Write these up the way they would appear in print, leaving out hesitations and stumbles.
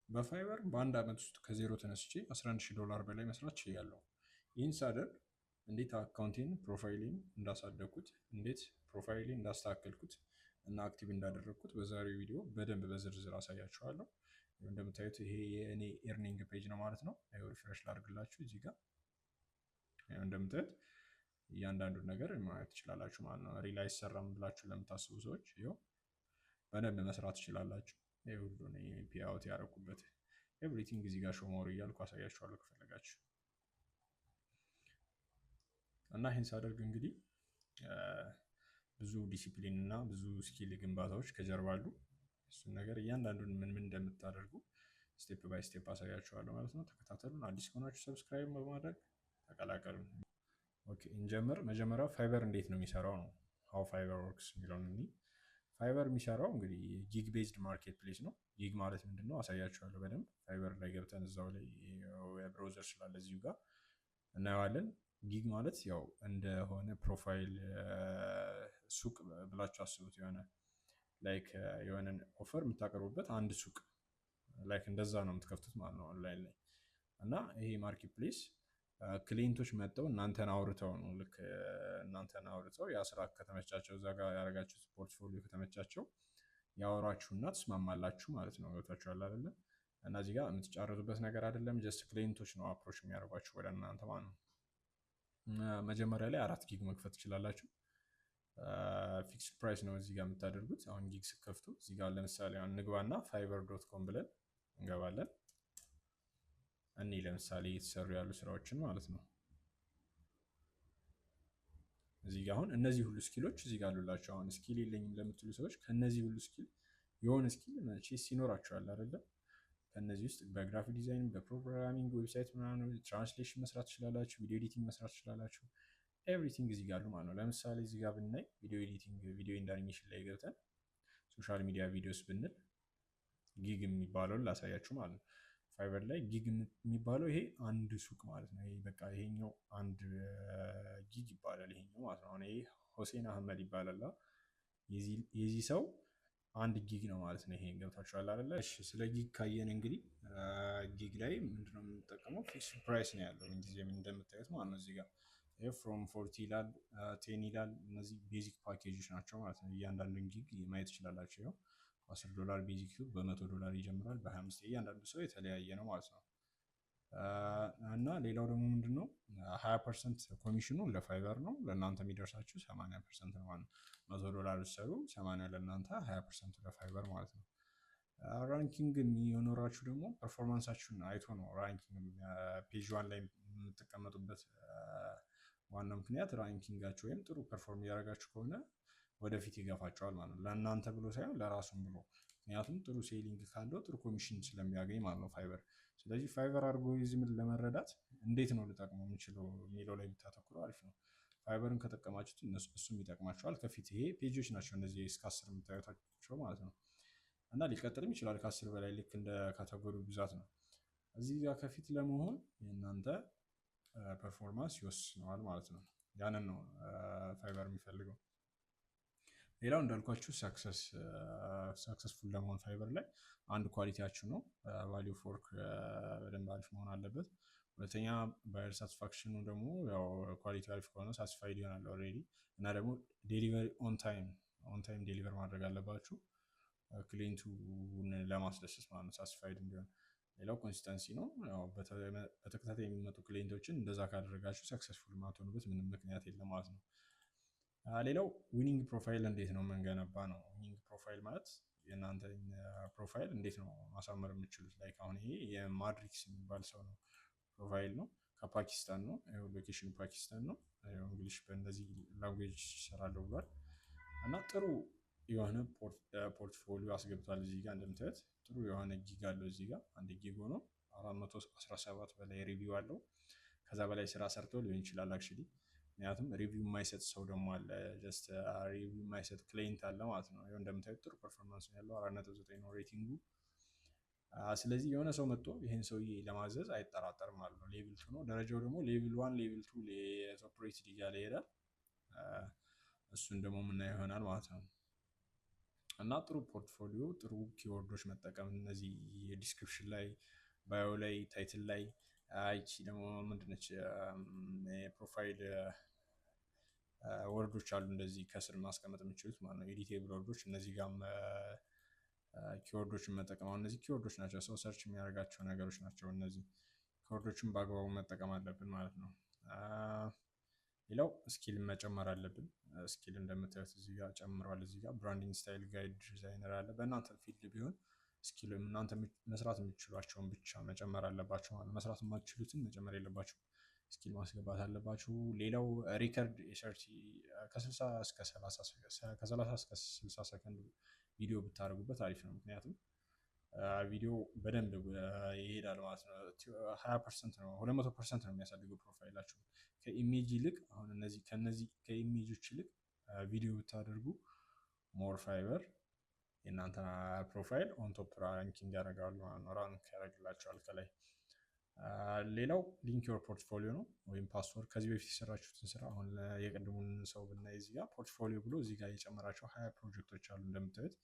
በ Fiverr በአንድ ዓመት ውስጥ ከዜሮ ተነስቼ 11,000 ዶላር በላይ መስራት ችያለሁ። ይህን ሳደርግ እንዴት account ኤን profile ኤን እንዳሳደግኩት፣ እንዴት profile ኤን እንዳስተካከልኩት እና active እንዳደረግኩት በዛሬው ቪዲዮ በደንብ በዝርዝር አሳያችኋለሁ። እንደምታዩት ይሄ የእኔ earning page ነው ማለት ነው። Refresh ላድርግላችሁ። እዚህ ጋር እንደምታዩት እያንዳንዱን ነገር ማየት ትችላላችሁ ማለት ነው። Reel አይሰራም ብላችሁ ለምታስቡ ሰዎች ይኸው በደንብ መስራት ትችላላችሁ። ይሄ ሁሉ payout ያደረኩበት everything እዚህ ጋር show more እያልኩ አሳያችኋለሁ ከፈለጋችሁ። እና ይህን ሳደርግ እንግዲህ ብዙ ዲሲፕሊን እና ብዙ skill ግንባታዎች ከጀርባ አሉ። እሱን ነገር እያንዳንዱን ምን ምን እንደምታደርጉ step by step አሳያችኋለሁ ማለት ነው። ተከታተሉን። አዲስ ከሆናችሁ subscribe በማድረግ ተቀላቀሉን። Okay፣ እንጀምር። መጀመሪያው Fiverr እንዴት ነው የሚሰራው ነው፣ how Fiverr works የሚለውን እኒ Fiverr የሚሰራው እንግዲህ gig based marketplace ነው። Gig ማለት ምንድን ነው አሳያችኋለሁ በደንብ። Fiverr ላይ ገብተን እዛው ላይ browser ስላለ እዚሁ ጋር እናየዋለን። Gig ማለት ያው እንደሆነ profile ሱቅ ብላችሁ አስቡት። የሆነ like የሆነን offer የምታቀርቡበት አንድ ሱቅ like እንደዛ ነው የምትከፍቱት ማለት ነው ኦንላይን ላይ። እና ይሄ marketplace client ኦች መጥተው እናንተን አውርተው ነው፣ ልክ እናንተን አውርተው ያ ስራ ከተመቻቸው፣ እዛ ጋር ያደረጋችሁት portfolio ከተመቻቸው ያወሯችሁና ትስማማላችሁ ማለት ነው። ገብቷችኋል አይደለ? እና እዚህ ጋር የምትጫረቱበት ነገር አይደለም። Just client ኦች ነው approach የሚያደርጓችሁ ወደ እናንተ ማለት ነው። መጀመሪያ ላይ አራት gig መክፈት ትችላላችሁ። Fixed price ነው እዚህ ጋር የምታደርጉት። አሁን gig ስትከፍቱ እዚህ ጋር ለምሳሌ አሁን እንግባና Fiverr.com ብለን እንገባለን። እኔ ለምሳሌ እየተሰሩ ያሉ ስራዎችን ማለት ነው። እዚህ ጋር አሁን እነዚህ ሁሉ skill ኦች እዚህ ጋር አሉላቸው። አሁን skill የለኝም ለምትሉ ሰዎች ከነዚህ ሁሉ skill የሆነ skill መቼስ ይኖራቸዋል አይደለም? ከእነዚህ ውስጥ በ graphic design፣ በ programming፣ website ምናምን፣ translation መስራት ትችላላችሁ፣ video editing መስራት ትችላላችሁ። Everything እዚህ ጋር አሉ ማለት ነው። ለምሳሌ እዚህ ጋር ብናይ video editing፣ video and animation ላይ ገብተን social media videos ብንል gig የሚባለውን ላሳያችሁ ማለት ነው። Fiverr ላይ gig የሚባለው ይሄ አንድ ሱቅ ማለት ነው። ይሄ በቃ ይሄኛው አንድ gig ይባላል ይሄኛው ማለት ነው። አሁን ይሄ ሁሴን አህመድ ይባላል። የዚህ ሰው አንድ gig ነው ማለት ነው። ይሄ ገብታችኋል አይደለ? እሺ፣ ስለ gig ካየን እንግዲህ gig ላይ ምንድነው የምንጠቀመው? Fixed price ነው ያለው ምንጊዜም እንደምታዩት ማለት ነው። እዚህ ጋር from 40 ይላል፣ 10 ይላል። እነዚህ basic package ኦች ናቸው ማለት ነው። እያንዳንዱን gig ማየት ትችላላችሁ። ይኸው 10 ዶላር basic፣ በ100 ዶላር ይጀምራል። በ25፣ እያንዳንዱ ሰው የተለያየ ነው ማለት ነው። እና ሌላው ደግሞ ምንድን ነው፣ 20% commission ኑ ለ Fiverr ነው። ለእናንተ የሚደርሳችሁ 80% ነው ማለት ነው። 100 ዶላር ብትሰሩ 80 ለእናንተ፣ 20% ኡ ለ Fiverr ማለት ነው። Ranking የሚኖራችሁ ደግሞ performance ኣችሁን አይቶ ነው። Ranking page one ላይ የምትቀመጡበት ዋናው ምክንያት ranking ኣችሁ ወይም ጥሩ perform እያደረጋችሁ ከሆነ ወደፊት ይገፋቸዋል ማለት ነው። ለእናንተ ብሎ ሳይሆን ለራሱም ብሎ፣ ምክንያቱም ጥሩ selling ካለው ጥሩ ኮሚሽን ስለሚያገኝ ማለት ነው Fiverr። ስለዚህ Fiverr አልጎሪዝምን ለመረዳት እንዴት ነው ልጠቅመው የምችለው የሚለው ላይ ብታተኩሩ አሪፍ ነው። Fiverr ን ከጠቀማችሁት እሱም ይጠቅማችኋል። ከፊት ይሄ page ኦች ናቸው እነዚህ እስከ 10 የምታዩታቸው ማለት ነው። እና ሊቀጥልም ይችላል ከ10 በላይ፣ ልክ እንደ category ው ብዛት ነው። እዚህ ጋር ከፊት ለመሆን የእናንተ performance ይወስነዋል ማለት ነው። ያንን ነው Fiverr የሚፈልገው። ሌላው እንዳልኳችሁ successful ለመሆን Fiverr ላይ አንድ quality ያችሁ ነው። Value for በደንብ አሪፍ መሆን አለበት። ሁለተኛ buyer satisfaction ኑ ደግሞ ያው quality አሪፍ ከሆነ satisfied ይሆናል already። እና ደግሞ delivery on time፣ on time deliver ማድረግ አለባችሁ client ኡን ለማስደሰት ማለት ነው፣ satisfied እንዲሆን። ሌላው consistency ነው። ያው በተከታታይ የሚመጡ client ኦችን እንደዛ ካደረጋችሁ successful ማትሆኑበት ምንም ምክንያት የለም ማለት ነው። ሌላው winning profile እንዴት ነው የምንገነባ ነው። Winning profile ማለት የእናንተ profile እንዴት ነው ማሳመር የምችሉት? Like አሁን ይሄ የማድሪክስ የሚባል ሰው ነው profile ነው። ከፓኪስታን ነው። Location ኑ ፓኪስታን ነው። English በእነዚህ language ይሰራለሁ ብሏል። እና ጥሩ የሆነ portfolio አስገብቷል። እዚህ ጋር እንደምታዩት ጥሩ የሆነ gig አለው። እዚህ ጋር አንድ gig ሆኖ 417 በላይ review አለው። ከዛ በላይ ስራ ሰርቶ ሊሆን ይችላል actually። ምክንያቱም review የማይሰጥ ሰው ደግሞ አለ። Just review የማይሰጥ client አለ ማለት ነው። ይኸው እንደምታዩት ጥሩ performance ነው ያለው። 4.9 ነው rating ኡ። ስለዚህ የሆነ ሰው መጥቶ ይህን ሰውዬ ለማዘዝ አይጠራጠርም ማለት ነው። Level 2 ነው ደረጃው ደግሞ level 1፣ level 2፣ top rated እያለ ይሄዳል። እሱን ደግሞ የምናየው ይሆናል ማለት ነው። እና ጥሩ portfolio፣ ጥሩ keyword ኦች መጠቀም፣ እነዚህ የ description ላይ፣ bio ላይ፣ title ላይ፣ ይቺ ደግሞ ምንድነች የ profile word ኦች አሉ እንደዚህ ከስር ማስቀመጥ የምችሉት ማለት ነው። Editable word ኦች እነዚህ ጋርም keyword ኦችን መጠቀም። አሁን እነዚህ keyword ኦች ናቸው፣ ሰው search የሚያደርጋቸው ነገሮች ናቸው። እነዚህ keyword ኦችን በአግባቡ መጠቀም አለብን ማለት ነው። ሌላው skill መጨመር አለብን። Skill እንደምታዩት እዚህ ጋር ጨምሯል። እዚህ ጋር branding style guide designer አለ። በእናንተ field ቢሆን skill እናንተ መስራት የምትችሏቸውን ብቻ መጨመር አለባችሁ ማለት ነው። መስራት የማትችሉትን መጨመር የለባችሁ። Skill ማስገባት አለባችሁ። ሌላው record ከ30 እስከ 60 ሰከንድ ቪዲዮ ብታደርጉበት አሪፍ ነው። ምክንያቱም ቪዲዮ በደንብ ይሄዳል ማለት ነው። 20% ነው፣ 200% ነው የሚያሳድገው profile ኣችሁ ከ image ይልቅ። አሁን እነዚህ ከነዚህ ከ image ኦች ይልቅ ቪዲዮ ብታደርጉ more Fiverr የእናንተን profile on top ranking ያደርጋሉ ማለት ነው። Rank ያደርግላቸዋል ከላይ። ሌላው link your portfolio ነው ወይም ፓስወርድ፣ ከዚህ በፊት የሰራችሁትን ስራ። አሁን የቅድሙን ሰው ብናይ እዚህ ጋር portfolio ብሎ እዚህ ጋር የጨመራቸው 20 ፕሮጀክቶች አሉ እንደምታዩት።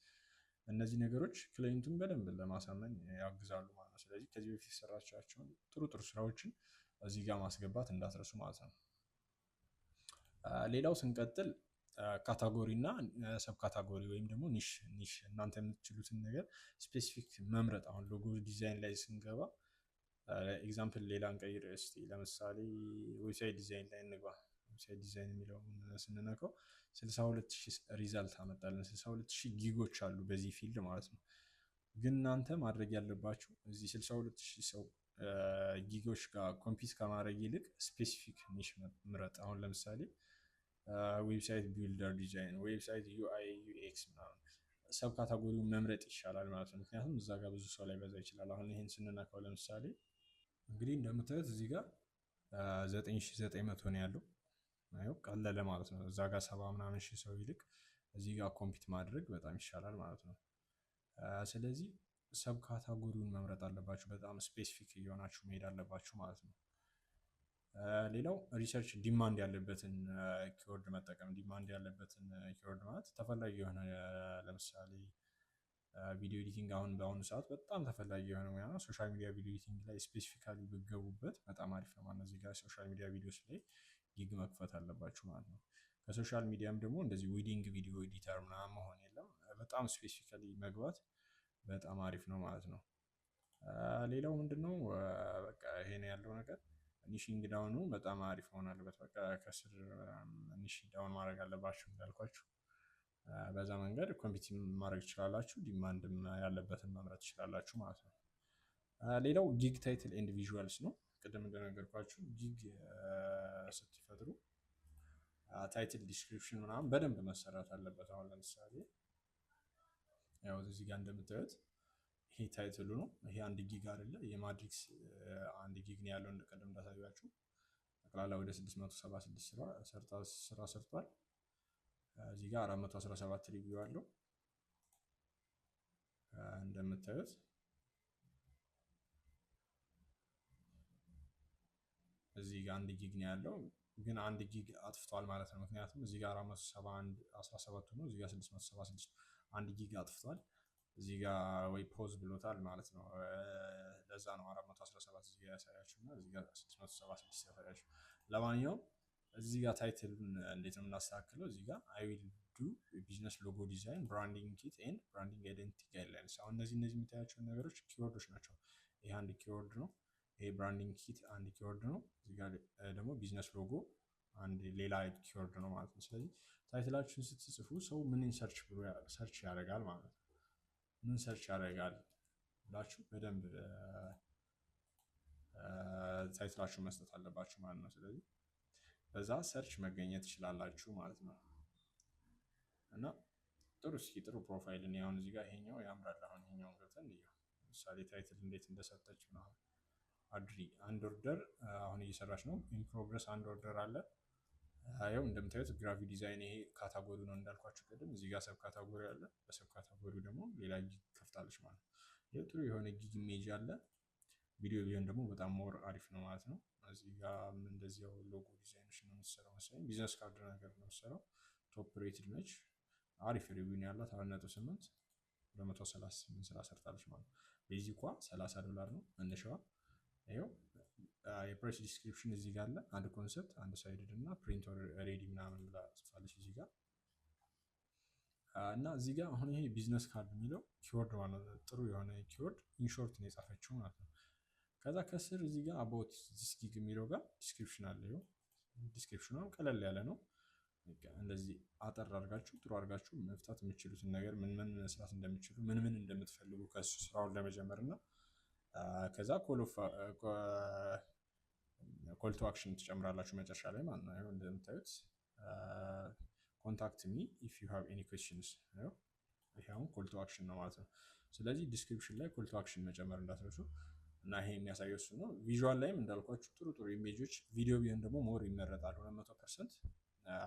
እነዚህ ነገሮች client ኡን በደንብ ለማሳመን ያግዛሉ ማለት ነው። ስለዚህ ከዚህ በፊት የሰራችኋቸውን ጥሩ ጥሩ ስራዎችን እዚህ ጋር ማስገባት እንዳትረሱ ማለት ነው። ሌላው ስንቀጥል category እና sub category ወይም ደግሞ niche፣ እናንተ የምትችሉትን ነገር specific መምረጥ። አሁን logo design ላይ ስንገባ፣ example ሌላ እንቀይር እስቲ። ለምሳሌ website design ላይ እንግባ። Website design የሚለውን ስንነካው 62,000 result አመጣልን። 62,000 gig ኦች አሉ በዚህ field ማለት ነው። ግን እናንተ ማድረግ ያለባችሁ እዚህ 62,000 ሰው gig ኦች ጋር compete ከማድረግ ይልቅ specific niche ምረጥ። አሁን ለምሳሌ website builder design፣ website UI UX ምናምን sub category ውን መምረጥ ይሻላል ማለት ነው። ምክንያቱም እዛ ጋር ብዙ ሰው ላይ በዛ ይችላል። አሁን ይህን ስንነካው ለምሳሌ እንግዲህ እንደምታዩት እዚህ ጋር 9900 ነው ያለው፣ ቀለለ ማለት ነው። እዛ ጋር ሰባ ምናምን ሺህ ሰው ይልቅ እዚህ ጋር compete ማድረግ በጣም ይሻላል ማለት ነው። ስለዚህ sub category ውን መምረጥ አለባችሁ። በጣም specific እየሆናችሁ መሄድ አለባችሁ ማለት ነው። ሌላው research demand ያለበትን keyword መጠቀም። Demand ያለበትን keyword ማለት ተፈላጊ የሆነ፣ ለምሳሌ video editing አሁን በአሁኑ ሰዓት በጣም ተፈላጊ የሆነ ሙያ ነው። Social media video editing ላይ specifically ብገቡበት በጣም አሪፍ ነው ማለት ነው። እዚህ ጋር social media videos ላይ gig መክፈት አለባችሁ ማለት ነው። ከ social media ም ደግሞ እንደዚህ wedding video editor ምናምን መሆን የለም፣ በጣም specifically መግባት በጣም አሪፍ ነው ማለት ነው። ሌላው ምንድነው? በቃ ይሄ ነው ያለው ነገር። Niching down ኡ በጣም አሪፍ መሆን አለበት። በቃ ከስር niche down ማድረግ አለባችሁ እንዳልኳችሁ። በዛ መንገድ compete ማድረግ ትችላላችሁ። Demand ም ያለበትን መምረጥ ትችላላችሁ ማለት ነው። ሌላው gig title and visuals ነው። ቅድም እንደነገርኳችሁ gig ስትፈጥሩ title፣ description ምናምን በደንብ መሰራት አለበት። አሁን ለምሳሌ ያው እዚህ ጋር እንደምታዩት ይሄ title ኡ ነው። ይሄ አንድ gig አይደለ? የማድሪክስ አንድ gig ነው ያለው። ቅድም እንዳሳያችሁ ጠቅላላ ወደ 676 ስራ ሰርቷል። እዚህ ጋር 417 review አለው እንደምታዩት። እዚህ ጋር አንድ gig ነው ያለው፣ ግን አንድ gig አጥፍቷል ማለት ነው። ምክንያቱም እዚህ ጋር 471 17 ነው፣ እዚህ ጋር 676፣ አንድ gig አጥፍቷል። እዚህ ጋር ወይ pause ብሎታል ማለት ነው። ለዛ ነው 417 እዚህ ጋር ያሳያችሁ እና እዚህ ጋር 676 ያሳያችሁ። ለማንኛውም እዚህ ጋር title ኡን እንዴት ነው የምናስተካክለው? እዚህ ጋር "I will do business logo design, branding kit and branding identity guidelines"። አሁን እነዚህ የምታያቸው ነገሮች keyword ኦች ናቸው። ይሄ አንድ keyword ነው። ይሄ branding kit አንድ keyword ነው። እዚህ ጋር ደግሞ business logo አንድ ሌላ keyword ነው ማለት ነው። ስለዚህ title ኣችሁን ስትጽፉ ሰው ምን search ብሎ search ያደርጋል ማለት ነው። ምን search ያደርጋል ብላችሁ በደንብ title ኣችሁን መስጠት አለባችሁ ማለት ነው። ስለዚህ በዛ search መገኘት ትችላላችሁ ማለት ነው። እና ጥሩ እስኪ ጥሩ profile እኔ አሁን እዚህ ጋር ይሄኛው ያምራል። አሁን ይሄኛውን ገብተን እንየው። ለምሳሌ title እንዴት እንደሰጠች ምናምን። አድሪ አንድ order አሁን እየሰራች ነው። In progress አንድ order አለ። ያው እንደምታዩት graphic design ይሄ category ነው እንዳልኳችሁ ቅድም። እዚህ ጋር sub category አለ። በ sub category ደግሞ ሌላ gig ከፍታለች ማለት ነው። ይኸው ጥሩ የሆነ gig image አለ። ቪዲዮ ቢሆን ደግሞ በጣም more አሪፍ ነው ማለት ነው። እዚህ ጋር እንደዚያው logo design ኦች ነው የምትሰራው መሰለኝ። Business card ነገር ነው የምትሰራው። Top rated ነች። አሪፍ review ነው ያላት፣ 4.8፣ 238 ስራ ሰርታለች ማለት ነው። Basic ኳ 30 ዶላር ነው መነሻዋ። ይኸው የ price description እዚህ ጋር አለ። አንድ concept፣ አንድ sided እና print ready ምናምን ብላ ጽፋለች እዚህ ጋር። እና እዚህ ጋር አሁን ይሄ business card የሚለው keyword ማለት ጥሩ የሆነ keyword in short ነው የጻፈችው ማለት ነው። ከዛ ከስር እዚህ ጋር about this gig የሚለው ጋር description አለ። ይኸው description ኗም ቀለል ያለ ነው። እንደዚህ አጠር አድርጋችሁ፣ ጥሩ አድርጋችሁ መፍታት የምችሉትን ነገር፣ ምን ምን መስራት እንደምችሉ፣ ምን ምን እንደምትፈልጉ ከሱ ስራውን ለመጀመር እና ከዛ call to action ትጨምራላችሁ መጨረሻ ላይ ማለት ነው። ይኸው እንደምታዩት "Contact me if you have any questions"፣ ይሄ አሁን call to action ነው ማለት ነው። ስለዚህ description ላይ call to action መጨመር እንዳትረሱ እና ይሄ የሚያሳየው እሱ ነው። Visual ላይም እንዳልኳችሁ ጥሩ ጥሩ image ኦች፣ ቪዲዮ ቢሆን ደግሞ more ይመረጣል። 200%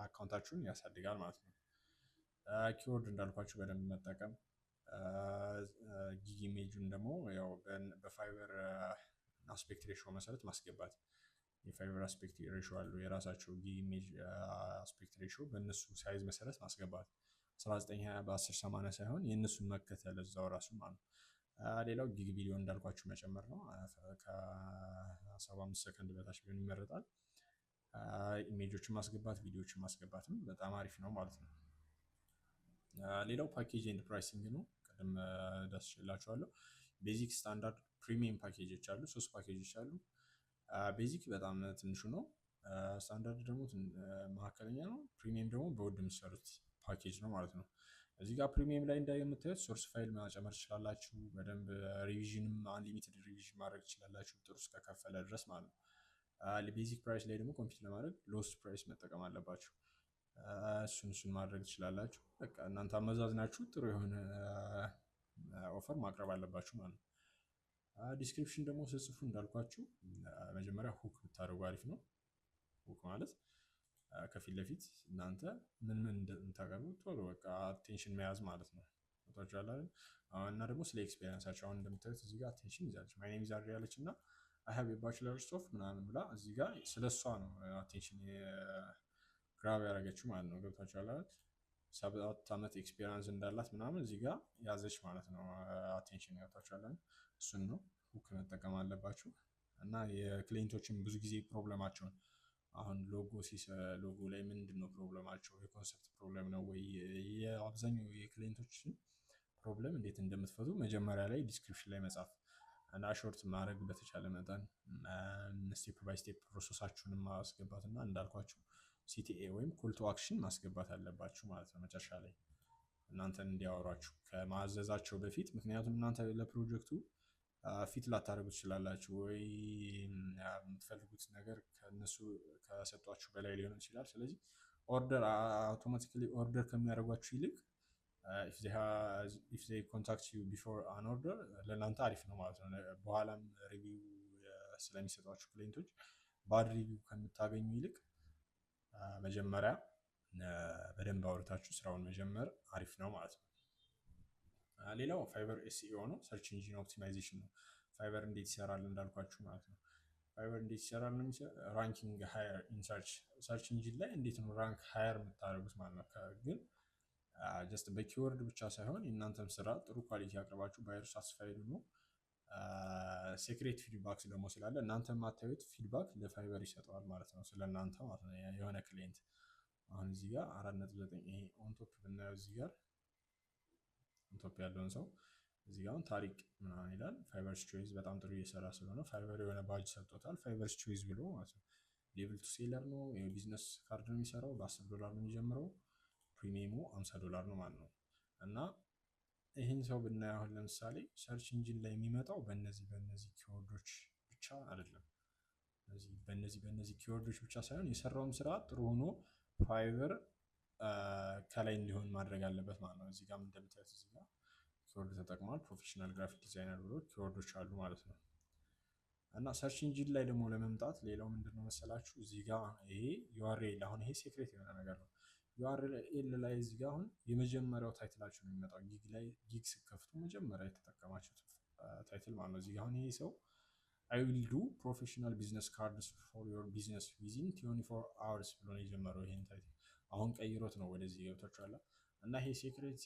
account ኣችሁን ያሳድጋል ማለት ነው። Keyword እንዳልኳችሁ በደንብ መጠቀም፣ gig image ኡን ደግሞ ያው በ Fiverr aspect ratio መሰረት ማስገባት። የ Fiverr aspect ratio አሉ የራሳቸው gig image aspect ratio፣ በእነሱ size መሰረት ማስገባት፣ 1920 በ1080 ሳይሆን የእነሱን መከተል እዛው ራሱ ማለት ነው። ሌላው gig ቪዲዮ እንዳልኳችሁ መጨመር ነው። ከ75 ሰከንድ በታች ቢሆን ይመረጣል። Image ኦችን ማስገባት፣ ቪዲዮዎችን ማስገባትም በጣም አሪፍ ነው ማለት ነው። ሌላው package and pricing ነው። ቅድም ዳስሼላችኋለሁ። Basic፣ standard፣ premium package ኦች አሉ። ሶስት ፓኬጆች አሉ። Basic በጣም ትንሹ ነው። ስታንዳርድ ደግሞ መካከለኛ ነው። Premium ደግሞ በውድ የምትሰሩት ፓኬጅ ነው ማለት ነው። እዚህ ጋር premium ላይ እንደምታዩት source file መጨመር ትችላላችሁ። በደንብ revision ም unlimited revision ማድረግ ትችላላችሁ፣ ጥሩ እስከከፈለ ድረስ ማለት ነው። Basic price ላይ ደግሞ compete ለማድረግ lowest price መጠቀም አለባችሁ። እሱን እሱን ማድረግ ትችላላችሁ። በቃ እናንተ አመዛዝናችሁ ጥሩ የሆነ offer ማቅረብ አለባችሁ ማለት ነው። Description ደግሞ ስትጽፉ እንዳልኳችሁ መጀመሪያ hook ብታደርጉ አሪፍ ነው። Hook ማለት ከፊት ለፊት እናንተ ምን ምን እንደምታቀርቡ ቶሎ በቃ attention መያዝ ማለት ነው። ገብቷችኋል አይደል? እና ደግሞ ስለ experience ኣቸው አሁን እንደምታዩት እዚህ ጋር attention ይዛለች። "My name is አድሪ" ያለች እና "I have bachelor's of" ምናምን ብላ እዚህ ጋር ስለ እሷ ነው attention grab ያደረገችው ማለት ነው። ገብቷችኋል አይደል? 7 ዓመት experience እንዳላት ምናምን እዚህ ጋር ያዘች ማለት ነው። Attention ገብቷችኋል አይደል? እሱን ነው hook መጠቀም አለባችሁ። እና የ client ኦችን ብዙ ጊዜ problem ኣቸውን አሁን ሎጎ ላይ ምንድን ነው problem ኣቸው? የ concept problem ነው ወይ? የአብዛኛው የ client ኦችን problem እንዴት እንደምትፈቱ መጀመሪያ ላይ description ላይ መጻፍ እና short ማድረግ፣ በተቻለ መጠን step by step process ኣችሁንም ማስገባት እና እንዳልኳችሁ CTA ወይም call to action ማስገባት አለባችሁ ማለት ነው። መጨረሻ ላይ እናንተን እንዲያወሯችሁ ከማዘዛቸው በፊት፣ ምክንያቱም እናንተ ለፕሮጀክቱ fit ላታደርጉ ትችላላችሁ ወይ የምትፈልጉት ነገር ከእነሱ ከሰጧችሁ በላይ ሊሆን ይችላል። ስለዚህ order automatically order ከሚያደርጓችሁ ይልቅ if they contact you before an order ለእናንተ አሪፍ ነው ማለት ነው። በኋላም review ስለሚሰጧችሁ client ኦች bad review ከምታገኙ ይልቅ መጀመሪያ በደንብ አውርታችሁ ስራውን መጀመር አሪፍ ነው ማለት ነው። ሌላው Fiverr SEO ነው፣ search engine optimization ነው። Fiverr እንዴት ይሰራል እንዳልኳችሁ ማለት ነው። Fiverr እንዴት ይሰራል ነው፣ ranking higher in search፣ search engine ላይ እንዴት ነው rank higher የምታደርጉት ማለት ነው። ግን just በ keyword ብቻ ሳይሆን የእናንተም ስራ ጥሩ quality አቅርባችሁ buyer ኡ satisfied ነው። Secret feedback ደግሞ ስላለ እናንተ የማታዩት feedback ለ Fiverr ይሰጠዋል ማለት ነው፣ ስለ እናንተ ማለት ነው። የሆነ client አሁን እዚህ ጋር 4.9፣ ይሄ on top ብናየው፣ እዚህ ጋር on top ያለውን ሰው እዚህ ጋር አሁን ታሪክ ምናምን ይላል። Fiverr's choice በጣም ጥሩ እየሰራ ስለሆነ Fiverr የሆነ ባጅ ሰጥቶታል። Fiverr's choice ብሎ ማለት ነው። Level 2 seller ነው። የ business card ነው የሚሰራው። በ10 ዶላር ነው የሚጀምረው። Premium ኡ 50 ዶላር ነው ማለት ነው። እና ይህን ሰው ብናየው አሁን ለምሳሌ search engine ላይ የሚመጣው በእነዚህ በእነዚህ keyword ኦች ብቻ አይደለም። በእነዚህ keyword ኦች ብቻ ሳይሆን የሰራውም ስራ ጥሩ ሆኖ Fiverr ከላይ እንዲሆን ማድረግ አለበት ማለት ነው። እዚህ ጋር እንደምታዩት እዚህ ጋር keyword ተጠቅሟል። Professional graphic designer ብሎ keyword ኦች አሉ ማለት ነው። እና search engine ላይ ደግሞ ለመምጣት ሌላው ምንድን ነው መሰላችሁ? እዚህ ጋር ይሄ URL፣ አሁን ይሄ secret የሆነ ነገር ነው። URL ላይ እዚህ ጋር አሁን የመጀመሪያው title ኣችሁ ነው የሚመጣው። Gig ላይ gig ስትከፍቱ መጀመሪያ የተጠቀማችሁት title ማለት ነው። እዚህ ጋር አሁን ይሄ ሰው "I will do professional business cards for your business within 24 hours" ብሎ ነው የጀመረው ይሄን title። አሁን ቀይሮት ነው ወደዚህ፣ ገብቷችኋል። እና ይሄ secret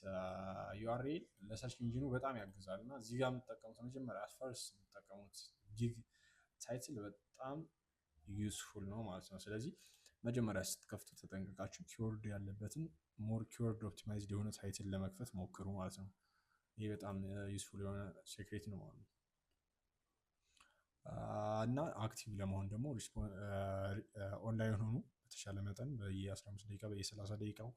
URL ለ search engine ኑ በጣም ያግዛል። እና እዚህ ጋር የምትጠቀሙት መጀመሪያ first የምትጠቀሙት gig title በጣም useful ነው ማለት ነው። ስለዚህ መጀመሪያ ስትከፍቱ ተጠንቅቃችሁ keyword ያለበትን more keyword optimized የሆነ title ለመክፈት ሞክሩ ማለት ነው። ይህ በጣም useful የሆነ secret ነው ማለት ነው። እና active ለመሆን ደግሞ ኦንላይን ሆኑ። በተሻለ መጠን በየ15 ደቂቃ፣ በየ30 ደቂቃው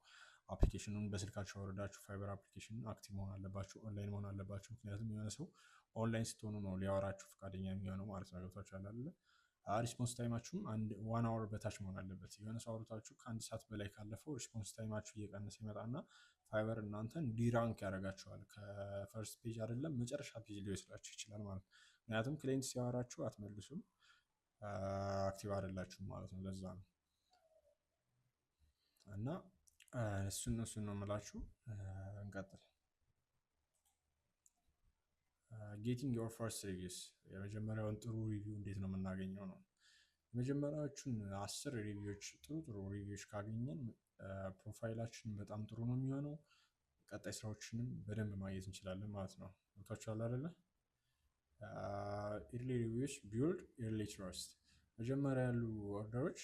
application ኑን በስልካችሁ አወረዳችሁ Fiverr application active መሆን አለባችሁ፣ ኦንላይን መሆን አለባችሁ። ምክንያቱም የሆነ ሰው ኦንላይን ስትሆኑ ነው ሊያወራችሁ ፈቃደኛ የሚሆነው ማለት ነው። ገብቷችኋል አይደለ? Response time ኣችሁም አንድ one hour በታች መሆን አለበት። የሆነ ሰው አውርታችሁ ከአንድ ሰዓት በላይ ካለፈው response time ኣችሁ እየቀነሰ ይመጣና Fiverr እናንተን derank ያደርጋችኋል። ከ first page አይደለም መጨረሻ page ሊወስዳችሁ ይችላል ማለት ነው። ምክንያቱም client ሲያወራችሁ አትመልሱም፣ active አይደላችሁም ማለት ነው። ለዛ ነው። እና እሱን ነው የምላችሁ። እንቀጥል። Getting your first reviews፣ የመጀመሪያውን ጥሩ review እንዴት ነው የምናገኘው ነው። የመጀመሪያዎቹን 10 review ዎች፣ ጥሩ ጥሩ review ዎች ካገኘን profile ኣችን በጣም ጥሩ ነው የሚሆነው። ቀጣይ ስራዎችንም በደንብ ማግኘት እንችላለን ማለት ነው። ገብቷችኋል አይደለ? Early reviews build early trust። መጀመሪያ ያሉ order ኦች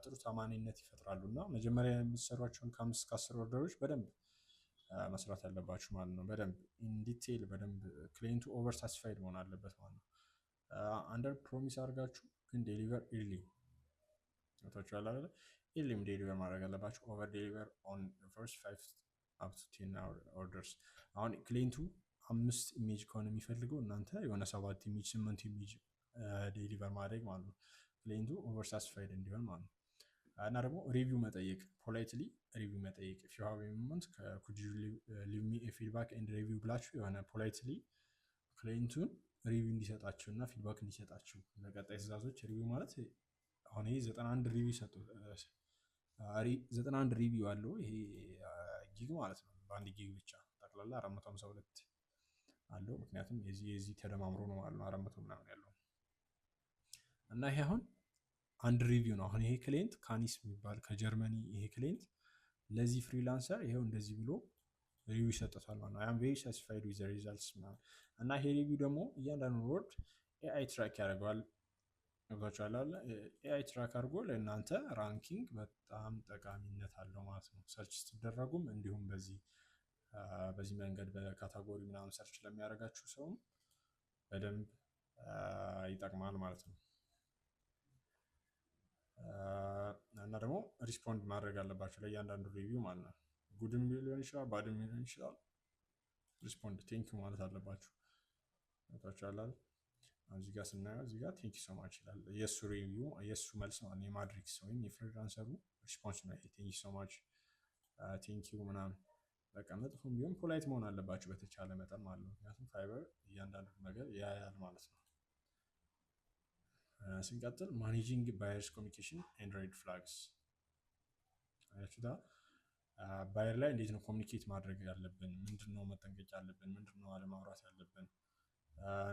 ጥሩ ታማኒነት ይፈጥራሉ እና መጀመሪያ የምትሰሯቸውን ከ5 እስከ 10 order ኦች በደንብ መስራት አለባችሁ ማለት ነው። በደንብ in detail፣ በደንብ client ኡ over satisfied መሆን አለበት ማለት ነው። Under promise አድርጋችሁ ግን deliver early። ገብቷችኋል አይደለ? Early ም deliver ማድረግ አለባችሁ። Over deliver on first 5 up to 10 orders። አሁን client ኡ አምስት image ከሆነ የሚፈልገው እናንተ የሆነ ሰባት image፣ ስምንት image deliver ማድረግ ማለት ነው። Client ኡ over satisfied እንዲሆን ማለት ነው። እና ደግሞ review መጠየቅ፣ politely review መጠየቅ፣ "If you have a moment, could you leave me feedback and review?" ብላችሁ የሆነ politely client ኡን review እንዲሰጣችሁ እና feedback እንዲሰጣችሁ ለቀጣይ ትእዛዞች። Review ማለት አሁን ይሄ 91 review ሰጡ፣ 91 review አለው ይሄ gig ማለት ነው። በአንድ gig ብቻ ጠቅላላ 452 አለው። ምክንያቱም የዚህ ተደማምሮ ነው ማለት ነው 400 ምናምን ያለው። እና ይሄ አሁን አንድ review ነው። አሁን ይሄ client ካኒስ የሚባል ከጀርመኒ፣ ይሄ client ለዚህ freelancer ይሄው እንደዚህ ብሎ review ይሰጡታል ማለት ነው። "I am very satisfied with results" ምናምን። እና ይሄ review ደግሞ እያንዳንዱ word AI track ያደርገዋል። ገብቷችኋል አይደለ? AI track አድርጎ ለእናንተ ranking በጣም ጠቃሚነት አለው ማለት ነው። Search ስትደረጉም እንዲሁም በዚህ መንገድ በ category ምናምን search ለሚያደርጋችሁ ሰውም በደንብ ይጠቅማል ማለት ነው። እና ደግሞ respond ማድረግ አለባቸው ለእያንዳንዱ review ማለት ነው። Good ም ሊሆን ይችላል፣ bad ም ሊሆን ይችላል። Respond "thank you" ማለት አለባችሁ። ገብቷችኋል አይደል? እዚህ ጋር ስናየው እዚህ ጋር "Thank you so much" ይላል። የእሱ review፣ የእሱ መልስ ማለት ነው። የማድሪክስ ወይም የ freelancer ኡ response ነው ይሄ። "Thank you so much, thank you" ምናምን። በቃ መጥፎም ቢሆን polite መሆን አለባችሁ በተቻለ መጠን ማለት ነው። ምክንያቱም Fiverr እያንዳንዱ ነገር ያያል ማለት ነው። ስንቀጥል managing buyers communication and red flags። አያችሁታ? Buyer ላይ እንዴት ነው communicate ማድረግ ያለብን? ምንድን ነው መጠንቀቅ ያለብን? ምንድን ነው አለማውራት ያለብን?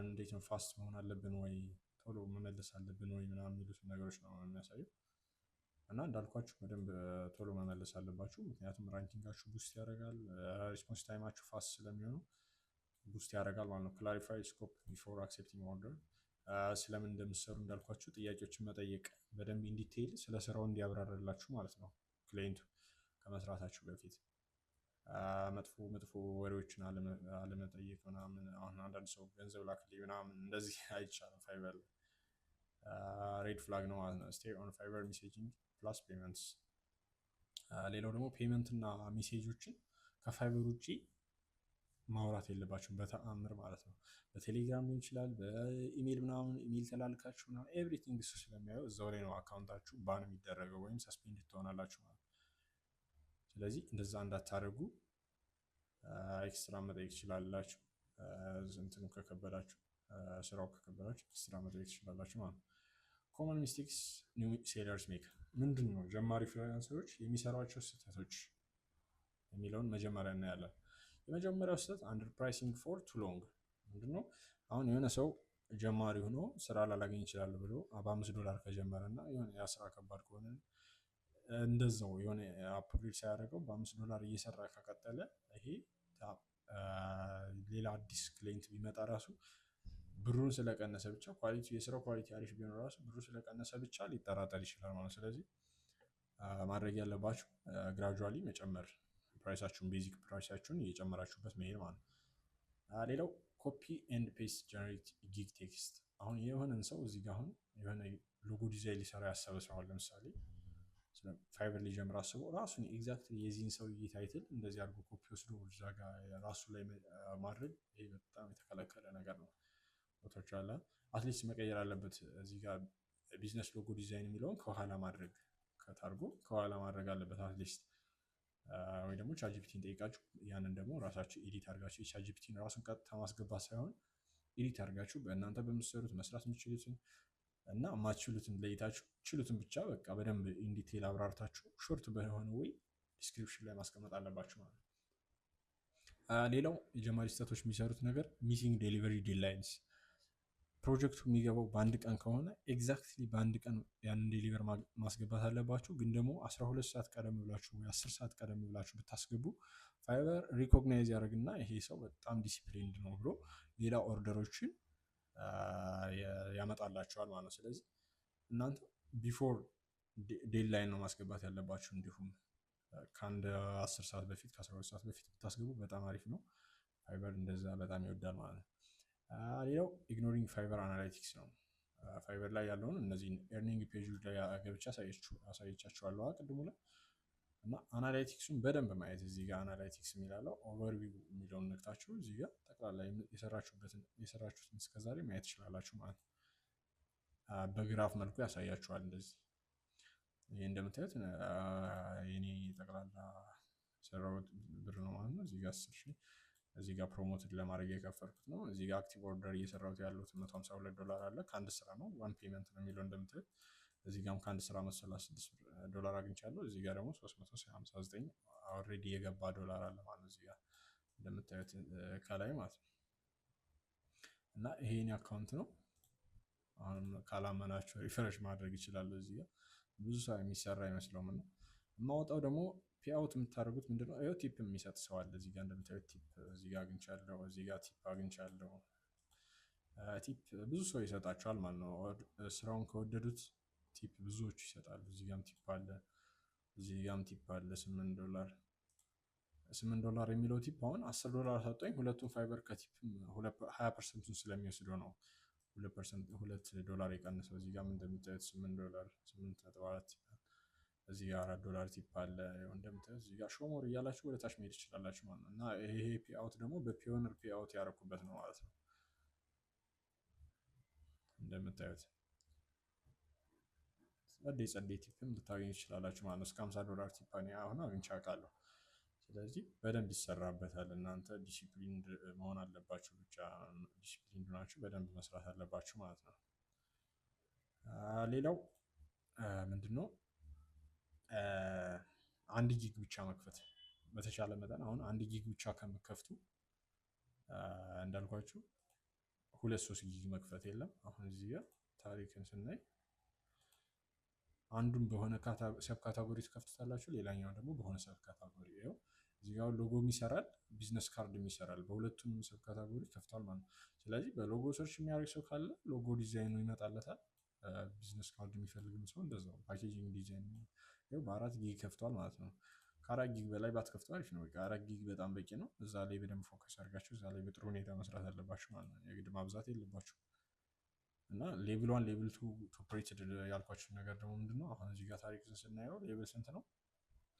እንዴት ነው fast መሆን አለብን ወይ፣ ቶሎ መመለስ አለብን ወይ ምናምን የሚሉትን ነገሮች ነው የሚያሳየው። እና እንዳልኳችሁ በደንብ ቶሎ መመለስ አለባችሁ። ምክንያቱም ranking ኣችሁ boost ያደርጋል፣ response time ኣችሁ fast ስለሚሆኑ boost ያደርጋል ማለት ነው። Clarify scope before accepting order። ስለምን እንደምትሰሩ እንዳልኳችሁ ጥያቄዎችን መጠየቅ፣ በደንብ in detail ስለ ስራው እንዲያብራራላችሁ ማለት ነው client ኡ ከመስራታችሁ በፊት። መጥፎ መጥፎ ወሬዎችን አለመጠየቅ ምናምን። አሁን አንዳንድ ሰው ገንዘብ ላክልኝ ምናምን፣ እንደዚህ አይቻልም። Fiverr red flag ነው ማለት ነው። Stay on Fiverr messaging plus payments። ሌላው ደግሞ payment እና message ኦችን ከ Fiverr ውጭ ማውራት የለባችሁም በተአምር ማለት ነው። በቴሌግራም ሊሆን ይችላል፣ በኢሜል ምናምን፣ ኢሜል ተላልካችሁ ምናምን everything እሱ ስለሚያየው እዛው ላይ ነው account ኣችሁ ban የሚደረገው ወይም suspend ትሆናላችሁ ማለት ነው። ስለዚህ እንደዛ እንዳታደርጉ extra መጠየቅ ትችላላችሁ። እንትኑ ከከበዳችሁ፣ ስራው ከከበዳችሁ extra መጠየቅ ትችላላችሁ ማለት ነው። Common mistakes new sellers make፣ ምንድን ነው ጀማሪ freelancer ኦች የሚሰሯቸው ስህተቶች የሚለውን መጀመሪያ እናያለን። የመጀመሪያው ስህተት under pricing for too long። ምንድነው? አሁን የሆነ ሰው ጀማሪ ሆኖ ስራ ላላገኝ ይችላል ብሎ በ5 ዶላር ከጀመረ እና የሆነ ያ ስራ ከባድ ከሆነ እንደዛው የሆነ upgrade ሳያደርገው በ5 ዶላር እየሰራ ከቀጠለ ይሄ ሌላ አዲስ client ቢመጣ ራሱ ብሩን ስለቀነሰ ብቻ፣ quality፣ የስራው quality አሪፍ ቢሆን ራሱ ብሩ ስለቀነሰ ብቻ ሊጠራጠር ይችላል ማለት ነው። ስለዚህ ማድረግ ያለባችሁ gradually መጨመር፣ price ኣችሁን፣ basic price ኣችሁን እየጨመራችሁበት መሄድ ማለት ነው። ሌላው copy and paste generate gig text። አሁን የሆነን ሰው እዚህ ጋር አሁን የሆነ logo design ሊሰራ ያሰበ ሰው አሁን ለምሳሌ Fiverr ሊጀምር አስቦ ራሱን exactly የዚህን ሰውዬ title እንደዚህ አድርጎ ኮፒ ወስዶ እዛ ጋር ራሱ ላይ ማድረግ ይሄ በጣም የተከለከለ ነገር ነው። ቦታዎች አለ፣ at least መቀየር አለበት። እዚህ ጋር business logo design የሚለውን ከኋላ ማድረግ፣ cut አድርጎ ከኋላ ማድረግ አለበት at least። ወይ ደግሞ ChatGPT ን ጠይቃችሁ ያንን ደግሞ ራሳችሁ edit አድርጋችሁ፣ የ ChatGPT ን ራሱን ቀጥታ ማስገባት ሳይሆን edit አድርጋችሁ በእናንተ በምትሰሩት መስራት የምትችሉትን እና የማትችሉትን ለይታችሁ ችሉትን ብቻ በቃ በደንብ in detail አብራርታችሁ short በሆነ way description ላይ ማስቀመጥ አለባችሁ ማለት ነው። ሌላው የጀማሪ ስህተቶች የሚሰሩት ነገር missing delivery deadlines። ፕሮጀክቱ የሚገባው በአንድ ቀን ከሆነ exactly በአንድ ቀን ያንን deliver ማስገባት አለባችሁ። ግን ደግሞ 12 ሰዓት ቀደም ብላችሁ ወይ 10 ሰዓት ቀደም ብላችሁ ብታስገቡ Fiverr recognize ያደርግና ይሄ ሰው በጣም disciplined ነው ብሎ ሌላ order ኦችን ያመጣላችኋል ማለት ነው። ስለዚህ እናንተ before deadline ነው ማስገባት ያለባችሁ። እንዲሁም ከአንድ 10 ሰዓት በፊት፣ ከ12 ሰዓት በፊት ብታስገቡ በጣም አሪፍ ነው። Fiverr እንደዛ በጣም ይወዳል ማለት ነው። ሌላው ignoring Fiverr analytics ነው። Fiverr ላይ ያለውን እነዚህን earning page ላይ ገብቼ አሳይቻችኋለሁ ቅድሙ ላይ። እና analytics ኡን በደንብ ማየት፣ እዚህ ጋር analytics የሚላለው overview የሚለውን ነክታችሁ እዚህ ጋር ጠቅላላ የሰራችሁበትን፣ የሰራችሁትን እስከዛሬ ማየት ትችላላችሁ ማለት ነው። በ graph መልኩ ያሳያችኋል። እንደዚህ ይህ እንደምታዩት የኔ ጠቅላላ የሰራሁት ብር ነው ማለት ነው። እዚህ ጋር 10,000፣ እዚህ ጋር promoted ለማድረግ የከፈልኩት ነው። እዚህ ጋር active order እየሰራሁት ያለሁት 152 ዶላር አለ። ከአንድ ስራ ነው፣ one payment ነው የሚለው እንደምታዩት። እዚህ ጋርም ከአንድ ስራ 136 ዶላር አግኝቻለሁ። እዚህ ጋር ደግሞ 359 already የገባ ዶላር አለ ማለት ነው። እዚህ ጋር እንደምታዩት ከላይ ማለት ነው። እና ይሄ የኔ account ነው። አሁንም ካላመናችሁ refresh ማድረግ ይችላሉ። እዚህ ጋር ብዙ ሰው የሚሰራ አይመስለውም። እና የማወጣው ደግሞ payout የምታደርጉት ምንድነው? ይኸው tip የሚሰጥ ሰው አለ። እዚህ ጋር እንደምታዩት tip እዚህ ጋር አግኝቻለሁ፣ እዚህ ጋር tip አግኝቻለሁ። Tip ብዙ ሰው ይሰጣቸዋል ማለት ነው። ስራውን ከወደዱት tip ብዙዎቹ ይሰጣሉ። እዚህ ጋርም tip አለ፣ እዚህ ጋርም tip አለ። 8 ዶላር፣ 8 ዶላር የሚለው tip አሁን 10 ዶላር ሰጠኝ። ሁለቱም Fiverr ከ tip 20% ኡን ስለሚወስደው ነው 2 ዶላር የቀነሰው። እዚህ ጋርም እንደምታዩት 8 ዶላር፣ 8.4፣ እዚህ ጋር 4 ዶላር tip አለ። እንደምታዩት እዚህ ጋር show more እያላችሁ ወደ ታች መሄድ ትችላላችሁ ማለት ነው። እና ይሄ payout ደግሞ በ Payoneer payout ያደረኩበት ነው ማለት ነው። እንደምታዩት ጸዴ ጸዴ tip ም ልታገኙ ትችላላችሁ ማለት ነው። እስከ 50 ዶላር tip እኔ አሁን አግኝቼ አውቃለሁ። ስለዚህ በደንብ ይሰራበታል። እናንተ ዲሲፕሊን መሆን አለባችሁ፣ ብቻ ዲሲፕሊን ናችሁ፣ በደንብ መስራት አለባችሁ ማለት ነው። ሌላው ምንድን ነው? አንድ gig ብቻ መክፈት። በተቻለ መጠን አሁን አንድ gig ብቻ ከምከፍቱ እንዳልኳችሁ ሁለት ሶስት gig መክፈት የለም። አሁን እዚህ ጋር ታሪክን ስናይ አንዱን በሆነ sub category ትከፍቱታላችሁ፣ ሌላኛው ደግሞ በሆነ sub category። ይኸው እዚህ ጋር ሎጎም ይሰራል፣ business card ም ይሰራል። በሁለቱም sub category ከፍቷል ማለት ነው። ስለዚህ በ logo search የሚያደርግ ሰው ካለ logo design ኡ ይመጣለታል። Business card የሚፈልግም ሰው እንደዛው packaging design፣ ይኸው በአራት gig ከፍቷል ማለት ነው። ከ4 gig በላይ ባትከፍቱ አሪፍ ነው። በቃ 4 gig በጣም በቂ ነው። እዛ ላይ በደንብ focus አድርጋችሁ እዛ ላይ በጥሩ ሁኔታ መስራት አለባችሁ ማለት ነው። የግድ ማብዛት የለባችሁ። እና level 1፣ level 2፣ top rated ያልኳችሁ ነገር ደግሞ ምንድነው? አሁን እዚህ ጋር ታሪክን ስናየው level ስንት ነው?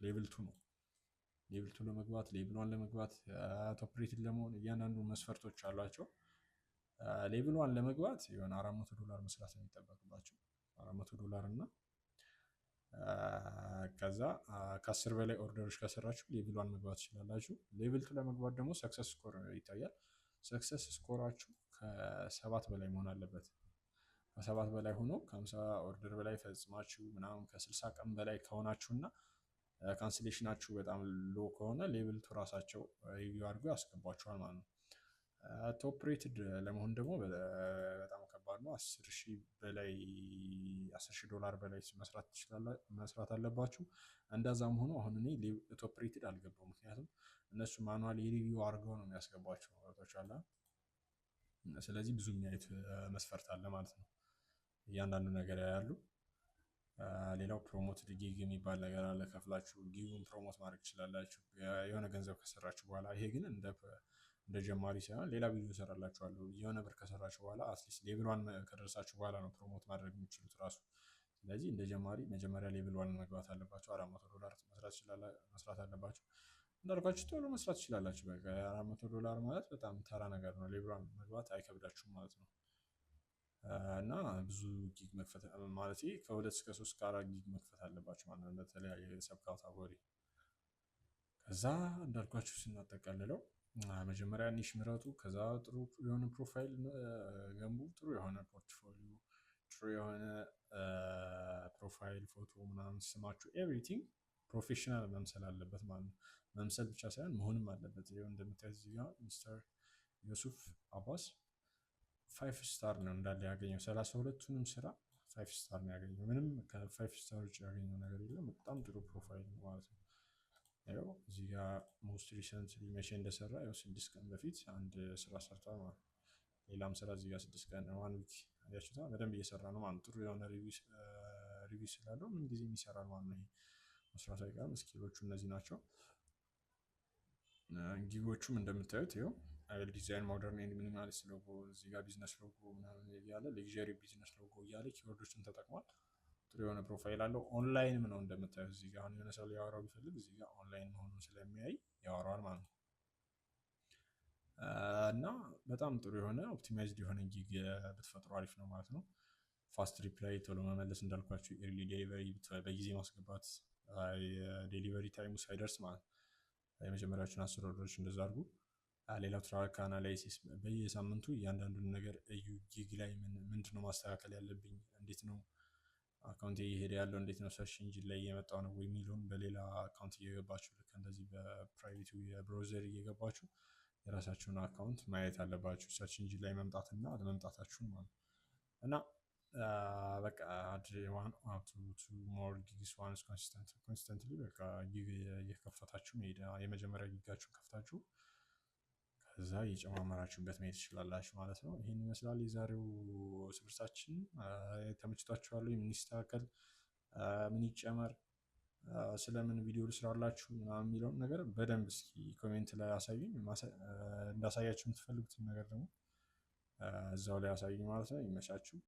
Level 2 ነው። Level 2 ለመግባት፣ level 1 ለመግባት፣ top rated ለመሆን እያንዳንዱ መስፈርቶች አሏቸው። Level 1 ለመግባት የሆነ 400 ዶላር መስራት ነው የሚጠበቅባቸው። 400 ዶላር እና ከዛ ከ10 በላይ order ኦች ከሰራችሁ level 1 መግባት ትችላላችሁ። Level 2 ለመግባት ደግሞ success score ይታያል። Success score ኣችሁ ከ7 በላይ መሆን አለበት። ከ7 በላይ ሆኖ ከ50 order በላይ ፈጽማችሁ ምናምን ከ60 ቀን በላይ ከሆናችሁ እና cancellation ኣችሁ በጣም low ከሆነ level 2 ራሳቸው review አድርገው ያስገቧችኋል ማለት ነው። Top rated ለመሆን ደግሞ በጣም ከባድ ነው። 10,000 በላይ፣ $10,000 በላይ መስራት አለባችሁ። እንደዛም ሆኖ አሁን እኔ top rated አልገባው፣ ምክንያቱም እነሱ manual review አድርገው ነው የሚያስገቧቸው። ገብቷችኋል? ስለዚህ ብዙ የሚያዩት መስፈርት አለ ማለት ነው። እያንዳንዱ ነገር ያያሉ። ሌላው promote gig የሚባል ነገር አለ። ከፍላችሁ gig ኡን promote ማድረግ ትችላላችሁ የሆነ ገንዘብ ከሰራችሁ በኋላ። ይሄ ግን እንደ ጀማሪ ሳይሆን ሌላ ቪዲዮ እሰራላችኋለሁ። የሆነ ብር ከሰራችሁ በኋላ፣ at least level 1 ከደረሳችሁ በኋላ ነው promote ማድረግ የምትችሉት ራሱ። ስለዚህ እንደ ጀማሪ መጀመሪያ level 1 መግባት አለባችሁ። $400 መስራት አለባችሁ። እንዳልኳችሁ ቶሎ መስራት ትችላላችሁ። በቃ $400 ማለት በጣም ተራ ነገር ነው። Level 1 መግባት አይከብዳችሁም ማለት ነው። እና ብዙ gig መክፈት ማለት ከሁለት እስከ ሶስት ከአራት gig መክፈት አለባችሁ ማለት ነው፣ በተለያየ sub category። ከዛ እንዳልኳችሁ ስናጠቃልለው መጀመሪያ niche ምረጡ። ከዛ ጥሩ የሆነ profile ገንቡ። ጥሩ የሆነ portfolio፣ ጥሩ የሆነ profile ፎቶ ምናምን፣ ስማችሁ፣ everything professional መምሰል አለበት ማለት ነው። መምሰል ብቻ ሳይሆን መሆንም አለበት። ይኸው እንደምታዩት እዚህ ጋር ሚስተር ዮሱፍ አባስ 5 star ነው እንዳለ ያገኘው። 32ቱንም ስራ 5 star ነው ያገኘው። ምንም ከ 5 star ውጭ ያገኘው ነገር የለም። በጣም ጥሩ profile ነው ማለት ነው። ይኸው እዚህ ጋር most recently መቼ እንደሰራ፣ ያው 6 ቀን በፊት አንድ ስራ ሰርቷል ማለት ነው። ሌላም ስራ እዚህ ጋር 6 ቀን፣ one week፣ አያችሁታ፣ በደንብ እየሰራ ነው ማለት ነው። ጥሩ የሆነ review ስላለው ምን ጊዜም ይሰራል ማለት ነው። ይሄ መስራት አይቀርም። Skill ኦቹ እነዚህ ናቸው። Gig ኦቹም እንደምታዩት ይኸው I will design modern and minimalist logo፣ እዚህ ጋር business logo ምናምን እያለ፣ luxury business logo እያለ keyword ኦችን ተጠቅሟል። ጥሩ የሆነ profile አለው። ኦንላይንም ነው እንደምታዩት። እዚህ ጋር አሁን የሆነ ሰው ሊያወራው ቢፈልግ እዚህ ጋር ኦንላይን መሆኑን ስለሚያይ ያወራዋል ማለት ነው። እና በጣም ጥሩ የሆነ optimized የሆነ gig ብትፈጥሩ አሪፍ ነው ማለት ነው። Fast reply፣ ቶሎ መመለስ እንዳልኳችሁ፣ early delivery፣ በጊዜ ማስገባት፣ የ delivery time ኡ ሳይደርስ ማለት ነው። የመጀመሪያዎቹን 10 order ኦች እንደዛ አድርጉ። ሌላው track analysis፣ በየሳምንቱ እያንዳንዱን ነገር እዩ። Gig ላይ ምንድን ነው ማስተካከል ያለብኝ፣ እንዴት ነው account እየሄደ ያለው፣ እንዴት ነው search engine ላይ እየመጣው ነው የሚለውን በሌላ account እየገባችሁ፣ ልክ እንደዚህ በ private የ browser እየገባችሁ የራሳችሁን account ማየት አለባችሁ። Search engine ላይ መምጣትና አለመምጣታችሁን ማለት ነው። እና በቃ add one up to two more gigs once consistently፣ በቃ gig እየከፈታችሁ መሄድ፣ የመጀመሪያ gig ኣችሁን ከፍታችሁ ከዛ እየጨማመራችሁበት መሄድ ትችላላችሁ ማለት ነው። ይህን ይመስላል የዛሬው ትምህርታችን። ተመችቷችኋል? ምን ይስተካከል፣ ምን ይጨመር፣ ስለምን ቪዲዮ ልስራላችሁ ምናምን የሚለውን ነገር በደንብ እስኪ comment ላይ አሳዩኝ። እንዳሳያችሁ የምትፈልጉትን ነገር ደግሞ እዛው ላይ አሳዩኝ ማለት ነው። ይመቻችሁ።